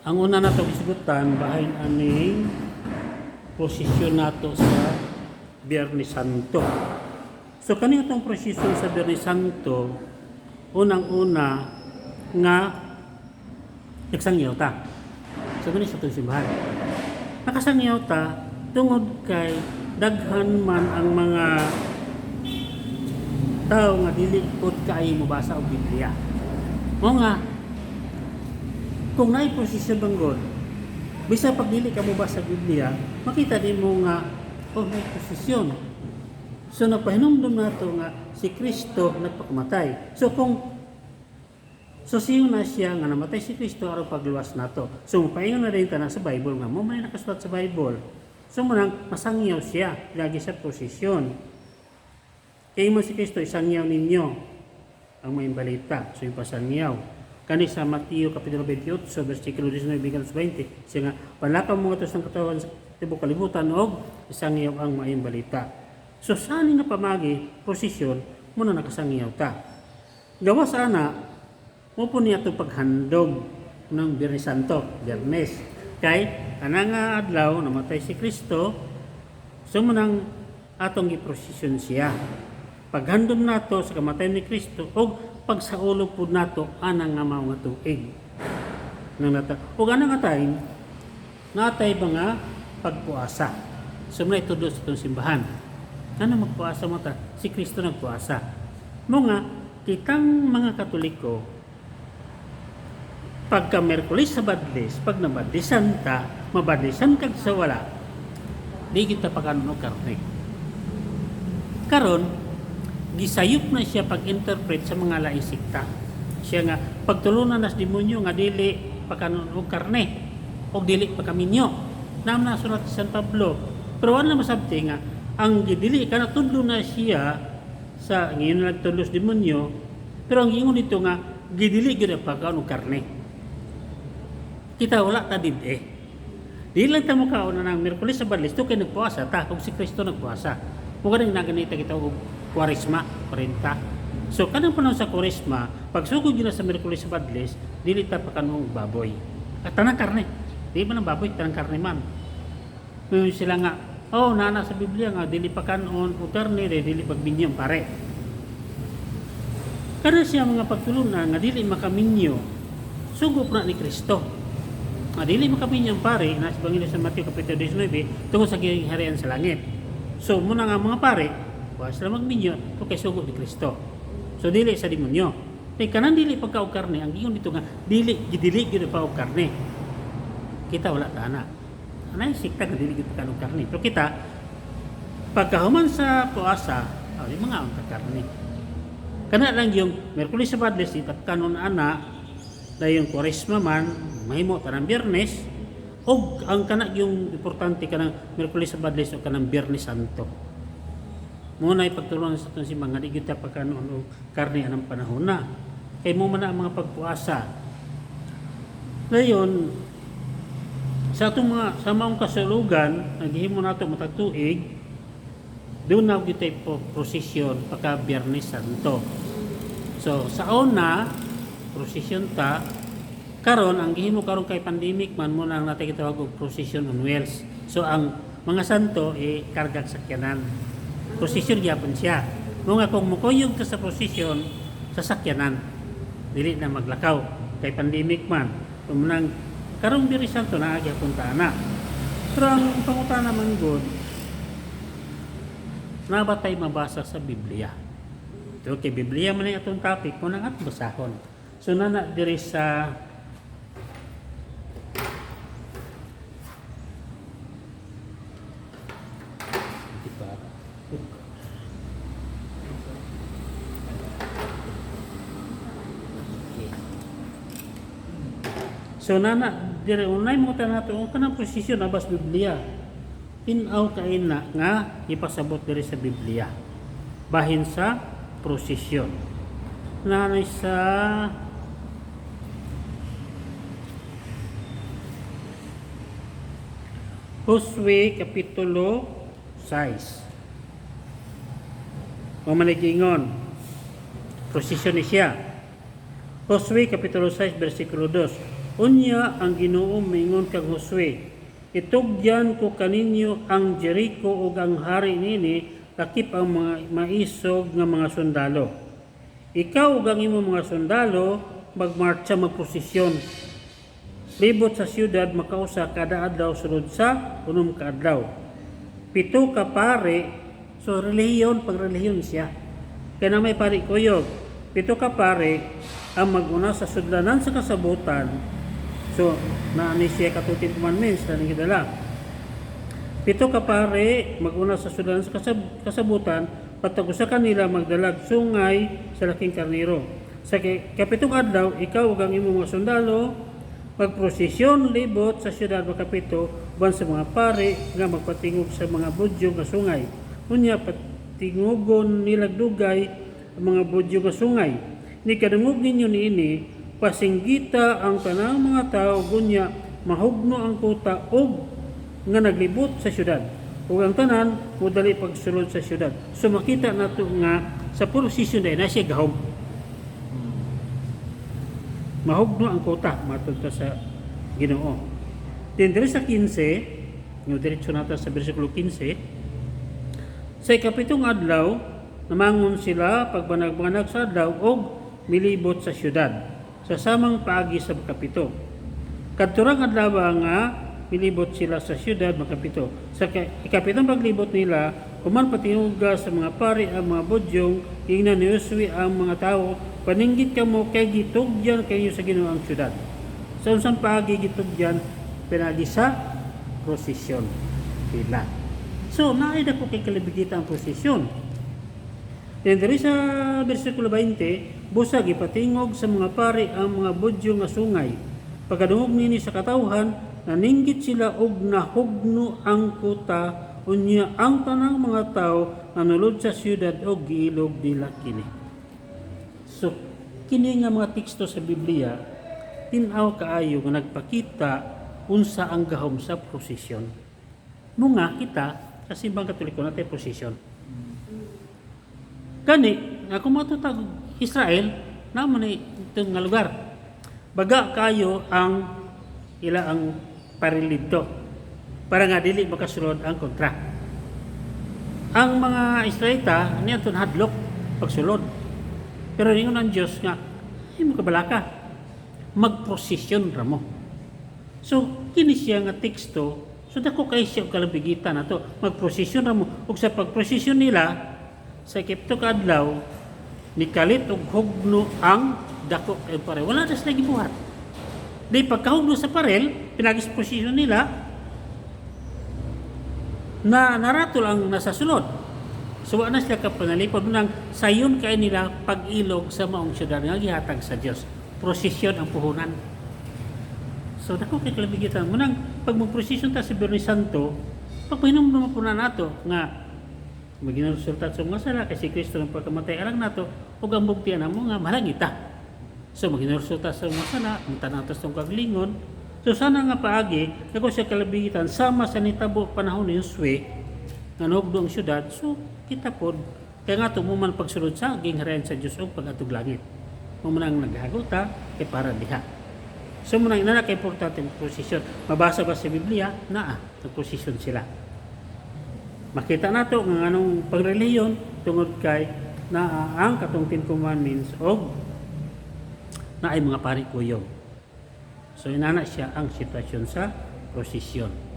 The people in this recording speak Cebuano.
Ang una nato gisgutan bahin aning posisyon nato sa Biyernes Santo. So kani atong prosesyon sa Biyernes Santo, unang-una nga nagsangyaw ta. So kani sa atong simbahan. Nakasangyaw ta tungod kay daghan man ang mga tao nga dili pud kaayo mobasa og Biblia. Mao nga kung naay prosesyon bang God, bisa pag dili ka mobasa og Biblia, makita nimo nga, oh, may prosesyon. So napahinumdum nato nga si Kristo nagpakamatay. So kung so siyo na siya nga namatay si Kristo aron pagluwas nato. So paingon na rin ta na sa Bible nga mo may nakasulat sa Bible. So munang masangyaw siya lagi sa prosesyon. Kay mo si Kristo, isangyaw ninyo ang maayong balita. So yung pasangyaw. Kani sa Mateo Kapitulo 28, versikulo 19 hanggang 20, siya nga, "Palakaw mo ngadto sa katawhan sa tibuok kalibutan og isangyaw ang maayong balita." So sani nga pamagi, prosesyon, muna nakasangyaw ta. Gawas ana, mo po niya itong paghandog ng Biyernes Santo, Biyernes. Kay, ana nga adlaw, namatay si Kristo, so munang atong giprosesyon siya. Paghandom nato sa kamatayon ni Kristo og pagsaulog pud nato ana nga mao nga tuig. Nang nata ug ana nga time natay mga pagpuasa. So muna itudo sa itong simbahan. Ano magpuasa mo ta? Si Kristo nagpuasa. Mo nga kitang mga Katoliko, pagka Merkulis sa Badlis, pag nabadlisan ta, mabadlisan kag sa wala, di kita pagkanon og karne. Karon, gisayop na siya pag-interpret sa mga laing sekta. Siya nga, pagtulunan nas demonyo nga dili pakanon og karne og dili pakaminyo. Naam na sulat si San Pablo. Pero wala masabti nga ang gidili kana tudlo na siya sa ngayon nagtudlo sa demonyo, pero ang giingon dito nga gidili gyud ang pagkaon og karne. Kita wala ta did eh. Di lang ta mukaon na ng Miyerkules sa Badlis, to kay nagpuasa ta, kung si Kristo nagpuasa. Kung ganang naganita kita og Kwaresma, 40. So kanang panahon sa Kwaresma, pagsugod yun na sa Miyerkules sa Badlis, dili ta pakanon og baboy. At tanang karne. Di man ang baboy, tanang karne man. Ngayon sila nga, oh, nana sa Biblia nga, dili pakanon og karne, di dili pagminyo pare. Kada siya mga pagtulunan nga dili makaminyo, sugo na ni Kristo. Nga dili makaminyo ang pare, na sa Bangilo sa Mateo Kapitulo 19, tungod sa gingharian sa langit. So, muna nga mga pare, wa sila magminyo, to kay sugo ni Kristo. So, dili sa demonyo. Kay kanang dili pagka og karne, ang giingon dito nga, dili, gidili gyud pa og karne. Kita wala ta ana. Anay sikta nga dili gyud pagka og karne. Pero kita, pagkahuman sa puasa, oh, di mga ang karne. Kana lang yung Merkulis sa Badles, di kanon ana, dayon Kwaresma man, mahimo tanang Biyernes, og ang kana yung importante kanang Merkulis sa Badles o kanang Biyernes Santo. Muna ipagtulungan sa itong si mga di gyud ta pagkanon og karne anang panahon na. Kay mo man na ang mga pagpuasa. Ngayon, sa atong mga sa maong kasulugan, naghihimo nato matag tuig, doon na gyud tay prosesyon pagka Biyernes Santo. So sa una, prosesyon ta karon. Ang gihimo karon kay pandemic man mo nang natay gitawag og procession on wheels. So ang mga santo e kargag sakyanan. Prosesyon gyapon siya. Mo nga kung mukuyog ka sa prosesyon sa sakyanan, dili na maglakaw kay pandemic man. Kung nang karong Biyernes Santo naa gyapon ta ana. Pero ang pangutana man gud, na ba tayo mabasa sa Biblia? So, okay, Biblia man ang atong topic, mo nang atong basahon. So, nana diri sa di ba? Okay. So nana dire unay mo ta nato ang kanang posisyon abas Biblia. Tin-aw kay na nga ipasabot diri sa Biblia. Bahin sa prosesyon. Nanay sa Josue Kapitulo 6. O manigingon. Prosesyon ni siya. Josue Kapitulo 6 versikulo 2. Unya ang Ginoo miingon kang Josue, "Itugyan ko kaninyo ang Jericho ug ang hari nini, lakip ang mga maisog nga mga sundalo. Ikaw ug ang imong mga sundalo magmartsa, magprosesyon libot sa siyudad makausa kada adlaw sulod sa 6 ka adlaw." Pito ka pare, so relihiyon, pag relihiyon siya. Kaya na may pari kuyog. Pito ka pare ang maguna sa sudlanan sa kasabutan. So, naa ni siya kato Ten Commandments na gidala. Pito ka pare maguna sa sudlanan sa kasabutan, patag usa kanila magdalag sungay sa laking karnero. Sa kapitong adlaw, ikaw ug ang imong mga sundalo magprosesyon libot sa siyudad makapito uban sa mga pare nga magpatingog sa mga budyong nga sungay. Unya patingogon nilag dugay ang mga budyong nga sungay. Ni kadungog ninyo niini, pasinggita ang tanang mga tao, unya mahugno ang kuta og nga naglibot sa syudad. Ug ang tanan modali pagsulod sa syudad. So makita nato nga sa prosesyon dahil na siya gahom. Mahugno ang kuta matod ta sa Ginoo. Then diri sa 15, nga diretso nato sa bersikulo 15, sa ikapitong adlaw, namangon sila pagbanag-banag sa adlaw og milibot sa syudad sa samang paagi sa makapito. Kadturang adlaw nga milibot sila sa syudad makapito. Sa ikapitong paglibot nila, human patinguga sa mga pari ang mga budyong, ingnan ni Josue ang mga tao, "Paninggit kamo kay gitugyan kayo sa Ginoo ang syudad." Sa unsang paagi gitugyan? Pinagi sa prosesyon sila. So, naay dako kay kalibigita ang prosesyon. Then diri sa bersikulo 20, busa gipatingog sa mga pari ang mga budyong nga sungay. Pagkadungog nini sa katawhan, naninggit sila og nahugno ang kuta, unya ang tanang mga tao nanulod sa siyudad og giilog nila kini. So, kini nga mga teksto sa Biblia, tin-aw kaayo nga nagpakita unsa ang gahom sa prosesyon. Munga kita sa Simbang Katoliko naa tay prosesyon. Kani, nga kung matutag Israel, naman ni itong nga lugar. Baga kayo ang ila ang paril didto para nga dili makasulod ang kontra. Ang mga Israelita niya hadlok pagsulod. Pero ningon ang Dios nga, ay mo kabalaka. Magprosesyon ra mo. So, kini siya nga teksto, so dako kay siya og kalabigitan nato. Magprosesyon ra mo. Ug sa pagprosesyon nila sa ikapito ka adlaw, nikalit og hugno ang dako kay paril. Wala na sila gibuhat. Di pagkahugno sa paril, pinagi sa prosesyon nila, na naratol ang nasa sulod. So wa na sila kapanalipod nang sayon kay nila pag-ilog sa maong syudad nga gihatag sa Dios. Prosesyon ang puhunan. So dako kay kalabigitan mo nang pag magprosesyon ta sa Biyernes Santo, pagpahinumdum po na nato nga maging resulta sa mga sala kasi Kristo ng pagkamatay alang nato ug ang bugtian namo nga malangita. So maging resulta sa mga sala, ang tanan sa kaglingon. So sana nga paagi, dako siya kalabigitan sama sa nitabo panahon ni Josue nga nahugno ang syudad. So kita pod kaya nga mo man pagsulod sa gingharian sa Dios ug pag-adtog langit. Mo man ang naghago ta kay para diha. So mo nang inana kay importante ang prosesyon. Mabasa ba sa Biblia? Naa, nagprosesyon sila. Makita nato nga anong pagrelihiyon tungod kay naa ang katong Ten Commandments og naay mga pari kuyog. So inana siya ang sitwasyon sa prosesyon.